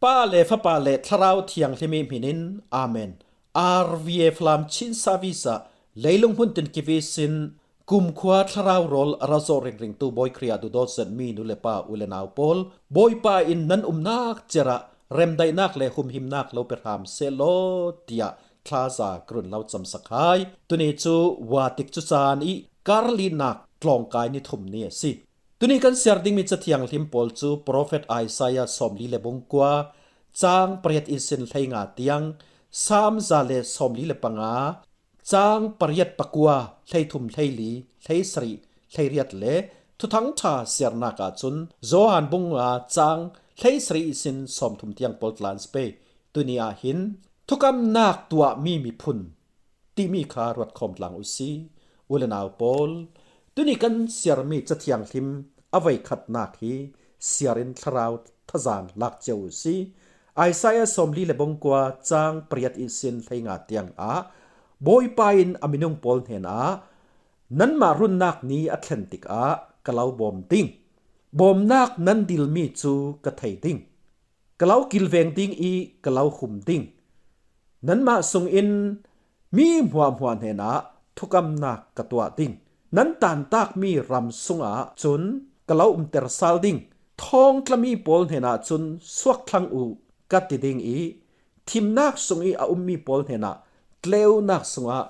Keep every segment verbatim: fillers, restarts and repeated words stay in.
Pa le Fapa le Thlarau Thianghlim i hminin, Amen. R V A Falam Chin Service ah leilung hmun tin kivisin kumkhua thlarau rawl a ra zawh ringringtu Bawi Khrih ah duhdawt zetmi nu le pa, u le nau pawl, Bawipa in nan umnak ciarah remdaihnak le humhimnak lo pe hram sehlaw, tiah thlaza ka run lo camsak hai. Tuni cu Vatik cu caan i karlinak tlawngkai ni thum ni a si. Tuni kan siar dingmi Cathianghlim pawl cu Profet Isaiah sawmli le bung kua, cang pariat ihsin hleinga tiang, Sam za le sawmli le panga, cang pariat pakua, hleithum, hleili, hleisarih, hleiriat le Thuthang ṭha siarnak ahcun Johan bung nga, cang hleisarih ihsin sawmthum tiang pawl tlan si pei. Tuni ah hin thukamnak tuahmi miphun timi kha ruat khawm tlang u si. U le nau pawl, tuni kan siarmi Cathianghlim a voikhatnak hi siar in thlarau thazang lak cio u si. Isaiah sawmli le bung kua, cang pariat ihsin hleinga tiang ah Bawipa in a minung pawl hnenah, "Nanmah runnak ni a thlen tikah ka lo bawm ding. Bawmnak nan dilmi cu ka thei ding. Ka lo kilveng ding i ka lo hum ding. Nanmah sungin mi hmuahhmuah hnenah thukamnak ka tuah ding. Nan tantakmi ram sungah cun ka lo umter sal ding. Thawngtlami pawl hnenah cun, 'Suakthlang u,' ka ti ding i thimnak sung i a ummi pawl hnenah, 'Tleunak sungah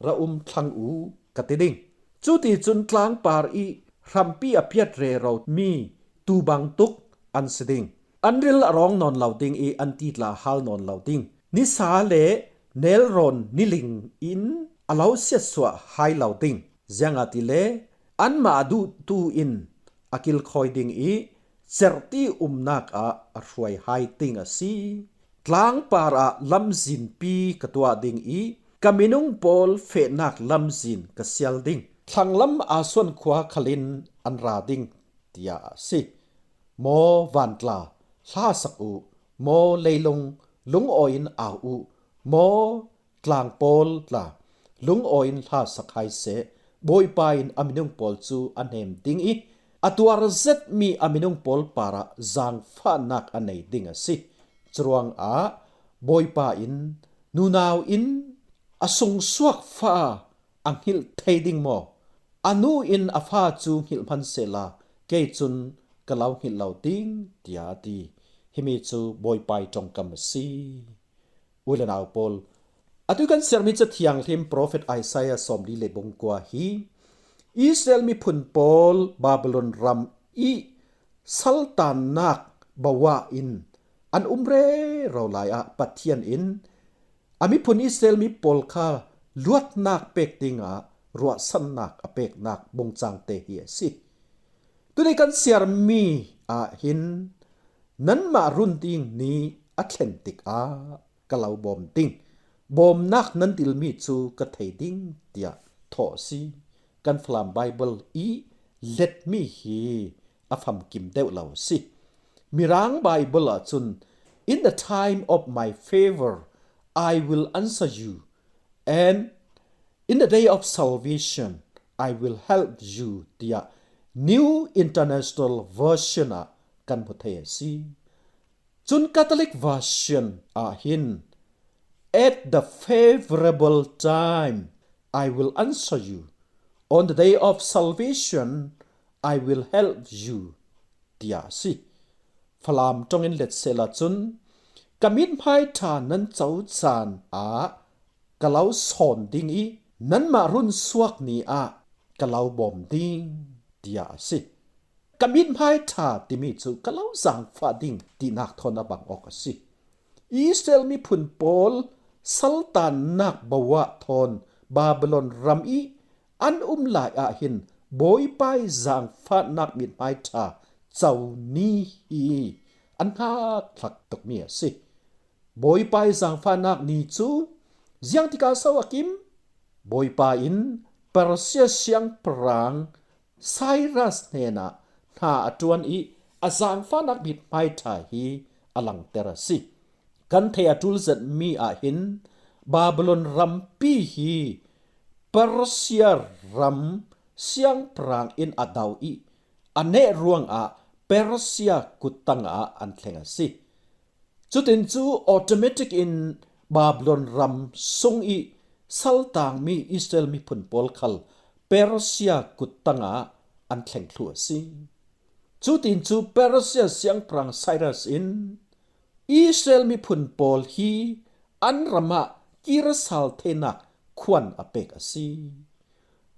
ra um thlang u,' ka ti ding. Cuticun tlangpar i hrampi a piat reromi tuu bangtuk an si ding. An ril a rawng nawn lo ding i an ti tla hal nawn lo ding. Nisa le nelrawn niling in a lo siatsuah hai lo ding. Ziangahtile anmah a duhtu in a kilkhawi ding i cerhti umnak ah a hruai hai ding a si. Tlangpar ah lamzinpi ka tuah ding i ka minung pawl fehnak lamzin ka sial ding. Thlanglam asuan khua khalin an ra ding," tiah a si. Maw vantla, hlasak u. Maw leilung, lungawi in au u. Maw tlang pawl tla, lungawi in hlasak hai seh. Bawipa in a minung pawl cu a hnem ding i a tuar zetmi a minung pawl parah zaangfahnak a nei ding a si. Curuangah Bawipa in, "Nunau in a sungsuak fa a hngilh thei ding maw? A nu in a fa cu hngilh hman sehla, kei cun ka lo hngilh lo ding," tiah a ti. Himi cu Bawipa ih ṭongkam a si. U le nau pawl, atu kan siarmi Cathianghlim Profet Isaiah sawmli le bung kua hi Israel miphun pawl Babylon ram i saltannak bawa in an um rero lai ah Pathian in a miphun Israel mi pawl kha luatnak pek dingah ruahsannak a peknak bungcangte hi a si. Tuni kan siarmi ah hin, "Nanmah run ding ni a thlen tikah ka lo bawm ding. Bawmnak nan dilmi cu ka thei ding," tiah thawh a si. Kan Falam Bible i letmi hi a famkim deuh lo a si. Mirang Bible ahcun, "In the time of my favor, I will answer you, and in the day of salvation, I will help you," tiah New International Version ah kan hmu thei a si. Cun Catholic Version ah hin, "At the favorable time, I will answer you. On the day of salvation, I will help you," tiah a si. Falam ṭongin let sehla cun, "Ka mithmai ṭha nan co caan ah ka lo sawn ding i nanmah runsuak ni ah ka lo bawm ding," tiah a si. "Ka mithmai ṭha," timi cu ka lo zaangfah ding tinak thawn a bang awk a si. Israel miphun pawl saltannak bawa thawn Babylon ram i an um lai ah hin Bawipa ih zaangfahnak mithmai ṭha co ni hi an hngakhlak tukmi a si. Bawipa ih zaangfahnak ni cu ziangtikah so a kim? Bawipa in Persia siangpahrang Cyrus hnenah hna a ṭuan i a zaangfahnak mithmai ṭha hi a langter a si. Kan theih a ṭul zetmi ah hin Babylon rampi hi Persia ram siangpahrang in a do i a neh ruangah Persia kuttang ah an thleng a si. Cutin cu automatic in Babylon ram sung i saltangmi Israel miphun pawl khal Persia kuttang ah an thleng thluh a si. Cutin cu Persia siangpahrang Cyrus in Israel miphun pawl hi an ram ah kir sal theinak khuan a pek a si.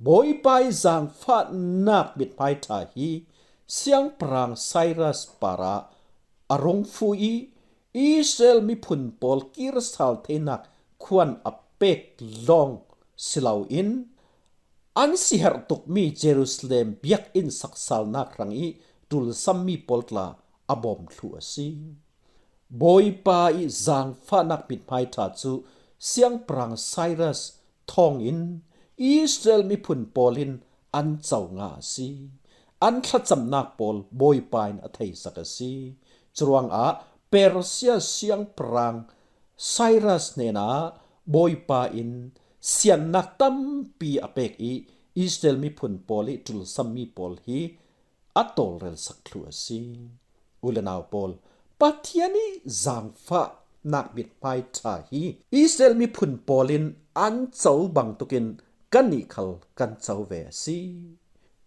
Bawipa i zaangfahnak mithmai ṭha hi siangpahrang Cyrus parah a rung fu i Israel miphun pawl kir sal theinak khuan a pek lawng si loin an si herh tukmi Jerusalem biakinn saksalnak hrang i ṭulsammi pawl tla a bawm thluh a si. Bawipa i zaangfahnak mithmai ṭha cu siangpahrang Cyrus thawngin Israel miphun pawl in an co ngah a si. An thlacamnak pawl Bawipa in a theisak a si. Curuangah Persia siangpahrang Cyrus hnenah Bawipa in siannak tampi a pek i Israel miphun pawl i ṭulsammi pawl hi a tawlrelsak thluh a si. U le nau pawl, Pathian i zaangfahnak mithmai ṭha hi Israel miphun pawl in an co bang tukin kannih khal kan co ve a si.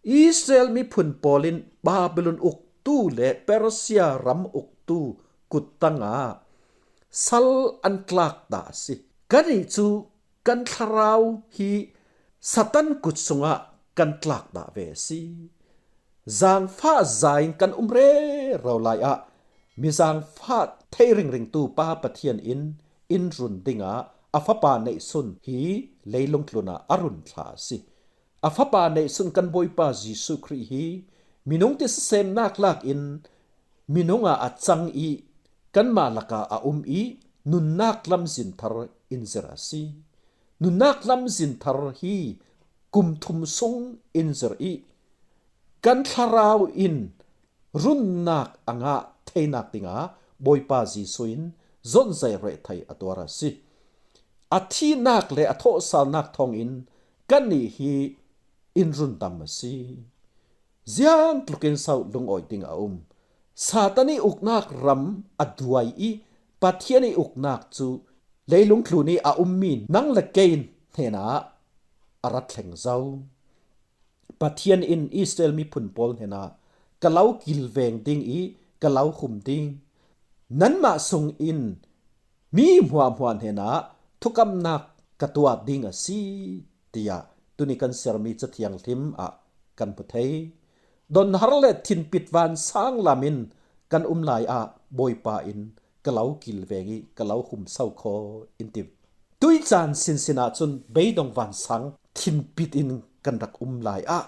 Israel miphun pawl in Babylon uktu le Persia ram uktu kuttang ah sal an tlak dah a si. Kannih cu kan thlarau hi Satan kut sungah kan tlak dah ve a si. Zaangfah za in kan um rero lai ah mi zaangfah thei ringringtu Pa Pathian in in run dingah a Fapa neihsun hi leilung tlunah a run thla a si. A Fapa neihsun kan Bawipa Jesuh Khrih hi minung tisa semnak lak in minung ah a cang i kanmah lakah a um i nunnak lamzin thar in zir a si. Nunnak lamzin thar hi kum thum sung in zir i kan thlarau in runnak a ngah theinak dingah Bawipa Jesuh in zonzai reh thei a tuar a si. A thihnak le a thawhsalnak thawngin kannih hi in rundam a si. Ziang tlukin so lungawi ding a um. Satan i uknak ram a duai i Pathian i uknak cu leilung tlun i a ummi nang le kei hnenah a rat thleng zo. Pathian in Israel miphun pawl hnenah ka lo kilveng ding i ka lo hum ding. Nanmah sungin mi hmuahhmuah hnenah thukamnak ka tuah ding a si, tiah tuni kan sermi Cathiang Hlim ah kan hmu thei. Donhar le thinpit vansang lam in kan um lai ah Bawipa in ka lo kilveng i ka lo hum so kho in ti. Tuicaan sinsin ahcun beidong vansang thinpit in kan rak um lai ah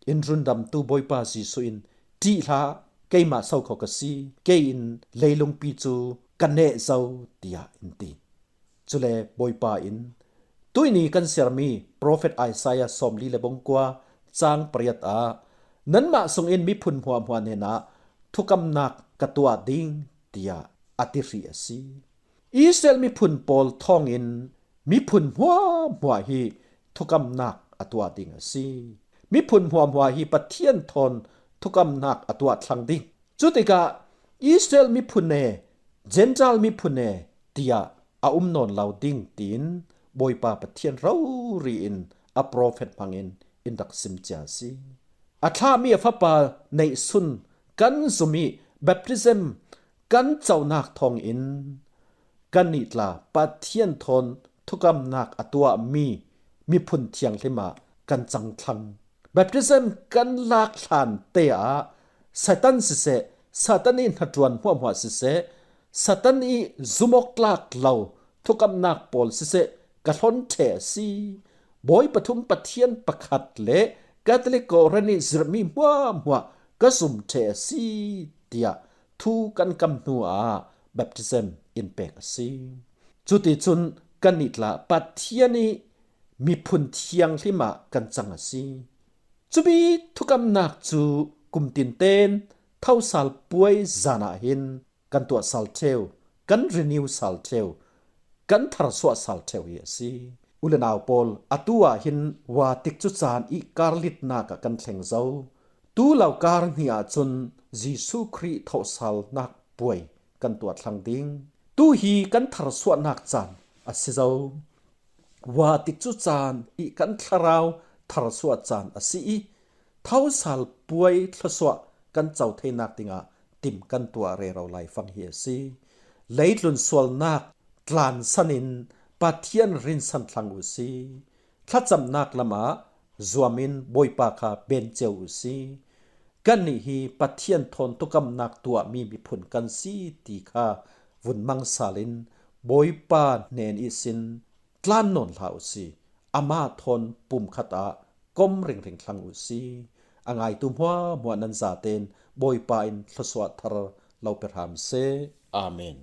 in rundamtu Bawipa Jesuh in, "Ṭih hlah, keimah so kho ka si, kei in leilungpi cu ka neh zo," tiah in ti. Cule Bawipa in tuihni kan sermi profet Isaiah sawmli le bungkua cang pariat ah, "Nanmah sungin miphun hmuahhmuah hnenah thukamnak ka tuah ding," tiah a ti hrih a si. Israel miphun pawl thawngin miphun hmuahhmuah hi thukamnak a tuah ding a si. Miphun hmuahhmuah hi Pathian thawn thukamnak a tuah thlang ding. Cutikah Israel miphun e, Gentile miphun e tiah a um nawn lo ding, tiin Bawipa Pathian rori in a profet hmangin in rak sim cia a si. A thlahmi a Fapa neihsun kan zum i baptism kan conak thawngin kannih tla Pathian thawn thukamnak a tuahmi miphun thianghlim ah kan cang thlang. Baptism kan lak hlan te ah Satan siseh, Satan i hnaṭuan hmuahhmuah siseh, Satan i zumawk tlak lo thukamnak pawl siseh ka hlon ṭheh a si. Bawi pathum Pathian pakhat le Catholic kawhhran i zirhmi hmuahhmuah ka zum ṭheh a si, tiah thu kan kam hnu ah baptism in pek a si. Cuticun kannih tla Pathian i miphun thianghlim ah kan cang a si. Cumi thukamnak cu kum tinten thosal puai zan ah hin kan tuah sal ṭheu, kan renew sal ṭheu, kan tharsuah sal ṭheu hi a si. U le nau pawl, atu ah hin wa tikcu caan i kar litnak ah kan thleng zo. Tu lo kar hnih ahcun Jesuh Khrih thawhsalnak puai kan tuah thlang ding. Tu hi kan tharsuahnak caan a si zo. Vua tikcu caan i kan thlarau tharsuah caan a si i thosal puai thluasuah kan co theinak dingah tim kan tuah rero laifang hi a si. Leitlun sualnak tlansan in Pathian rinsan thlang u si. Thlacamnak lamah zuam in Bawipa kha bencio u si. Kannih hi Pathian thawn thukamnak tuahmi miphun kan si ti kha vun mangsal in Bawipa hnen ihsin tlan nawn hlah u si. Amah thawn pumkhat ah kom ringring thlang u si. A ngaitu hmuahhmuah nan zaten Bawipa in thluasuah thar lo pe hram seh. Amen.